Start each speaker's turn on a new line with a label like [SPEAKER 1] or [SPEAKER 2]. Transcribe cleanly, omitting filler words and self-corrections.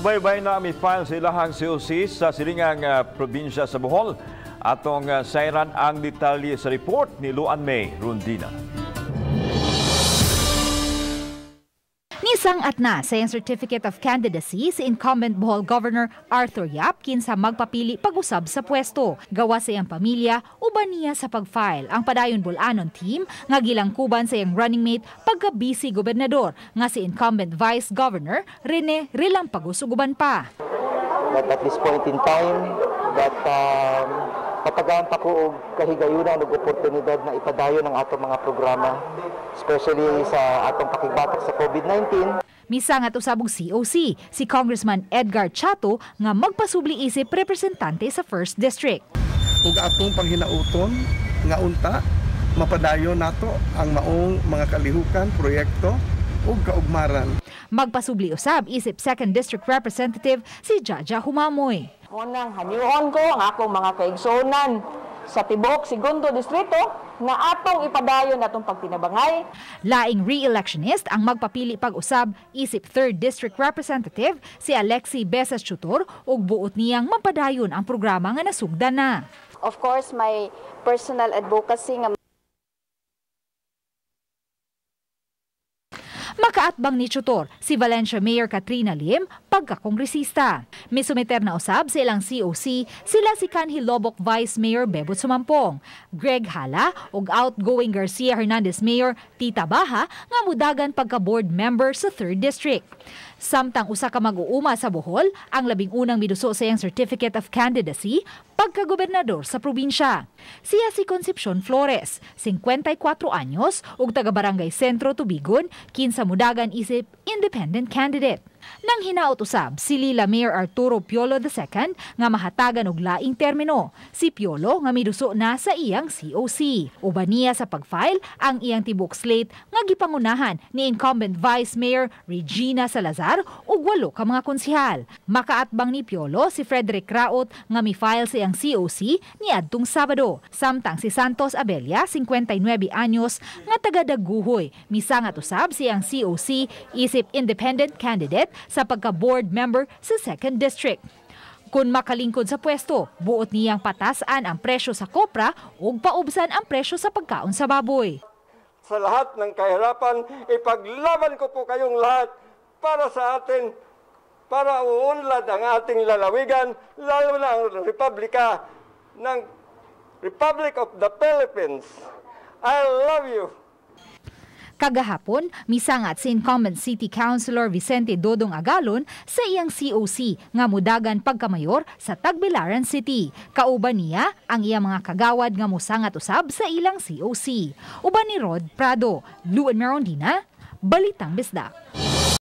[SPEAKER 1] Ubay-ubay na mi-file sa ilahang COC sa silingang probinsya sa Bohol. Atong sayran ang detalye sa report ni Luan May Rondina.
[SPEAKER 2] Nisangat na sa iyang Certificate of Candidacy si incumbent Bohol Governor Arthur Yap kinsa magpapili pag-usab sa pwesto. Gawa sa iyang pamilya, uban niya sa pag-file ang padayon Bol-anon team nga gilangkuban sa iyang running mate pagka-busy gobernador nga si incumbent Vice Governor Rene Relampagos ug uban pa.
[SPEAKER 3] But at this point in time, that patagaan pa ko og kahigayunan og oportunidad na ipadayon ang atong mga programa, especially sa atong pakigbatak sa COVID-19.
[SPEAKER 2] Misangat usab og COC si Congressman Edgar Chato nga magpasubli isip representante sa 1st District.
[SPEAKER 4] Ug atong panghinauton nga unta mapadayon nato ang maong mga kalihukan, proyekto ug kaugmaran.
[SPEAKER 2] Magpasubli usab isip 2nd District Representative si Jaja Humamoy.
[SPEAKER 5] Unang hanyuon ko ang akong mga kaigsuonan sa tibuok segundo distrito nga atong ipadayon atong pagtinabangay.
[SPEAKER 2] Laing re-electionist ang magpapili pag-usab isip 3rd District Representative si Alexi Besas Chutor ug buot niyang mapadayon ang programa nga nasugdan na.
[SPEAKER 6] Of course, my personal advocacy nga
[SPEAKER 2] Makaatbang ni Chutor si Valencia Mayor Katrina Lim pagkakongresista. Misumiter na usab sa ilang COC sila si Kanhi Loboc Vice Mayor Bebot Sumampong, Greg Hala ug outgoing Garcia Hernandez Mayor Tita Baha nga mudagan pagka-board member sa 3rd District. Samtang usa ka mag-uuma sa Bohol ang 11 miduso sa iyang Certificate of Candidacy pagka-gobernador sa probinsya. Siya si Concepcion Flores, 54 anyos ug taga Barangay Sentro Tubigon, kinsa mudagan isip independent candidate. Nang hinaot usab si Lila Mayor Arturo Piolo II nga mahatagan og laing termino. Si Piolo nga miduso na sa iyang COC. Uban niya sa pag-file ang iyang tibuok slate nga gipangunahan ni incumbent Vice Mayor Regina Salazar ug 8 ka mga konsehal. Makaatbang ni Piolo si Frederick Raot nga mi-file sa iyang COC niadtong Sabado. Samtang si Santos Abella, 59 anyos, nga taga Daguhoy, misangat usab sa iyang COC isip independent candidate sa pagka-board member sa 2nd District. Kung makalingkod sa pwesto, buot niyang patasan ang presyo sa kopra ug paubsan ang presyo sa pagkaon sa baboy.
[SPEAKER 7] Sa lahat ng kahirapan, ipaglaban ko po kayong lahat para sa atin, para uunlad ang ating lalawigan, lalo na ang Republika ng Republic of the Philippines. I love you.
[SPEAKER 2] Kagahapon, misangat si incumbent City Councilor Vicente Dodong Agalon sa iyang COC nga mudagan pagkamayor sa Tagbilaran City. Kauban niya ang iyang mga kagawad nga musangat usab sa ilang COC. Uban ni Rod Prado, Luan Merondina, Balitang Bisdak.